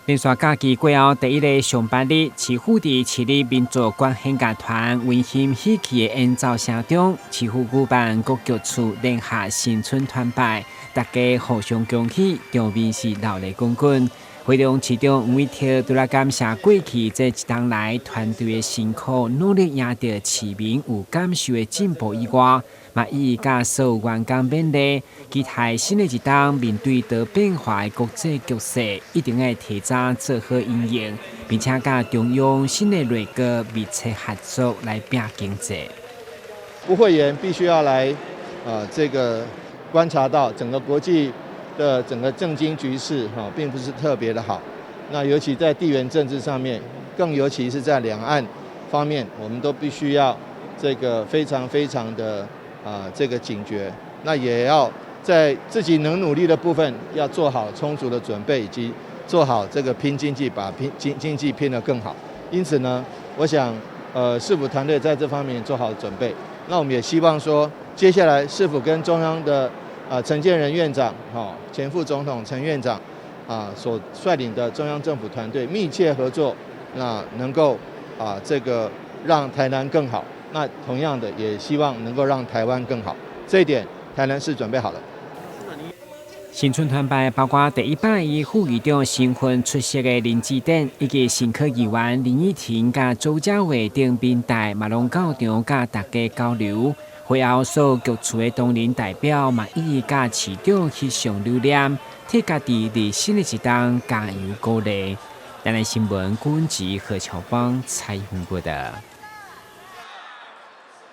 連續假期過後，第一个上班日，市府佇市立民族管弦樂團溫馨喜氣的演奏聲中，市府舉辦各局處聯合新春團拜，大家互相恭喜，場面是熱鬧滾滾。會中市長黃偉哲除了感謝過去這一冬來團隊的辛苦努力，贏得市民有感受的進步以外，嘛一一佮所有員工勉勵，期待新的一冬面對多變化的國際局勢，一定會提早做好因應，並且佮中央新的內閣密切合作來拼經濟。不諱言必須要來啊，這個觀察到整個國際的整個政經局勢哈，並不是特別的好。那尤其在地緣政治上面，更尤其是在兩岸方面，我們都必須要這個非常非常的啊這個警覺。那也要在自己能努力的部分，要做好充足的準備，以及做好這個拼經濟，把拼經濟拼得更好。因此呢，我想，市府團隊在這方面做好準備。那我們也希望說，接下來市府跟中央的陳建仁院長，哈，前副總統陳院長，啊，所率領的中央政府團隊密切合作，那能夠啊，這個讓台南更好。那同樣的，也希望能夠讓台灣更好。這一點，台南市準備好了。新春團拜包括第一擺以副議長身份出席的林智典，以及新科議員林依婷佮周家偉等民代，嘛攏到場佮大家交流。會後，所有局處的同仁代表嘛，一一佮市長翕相留念，替家己佇新的一冬加油鼓勵。台南新聞，郭文吉、何喬邦採訪報導。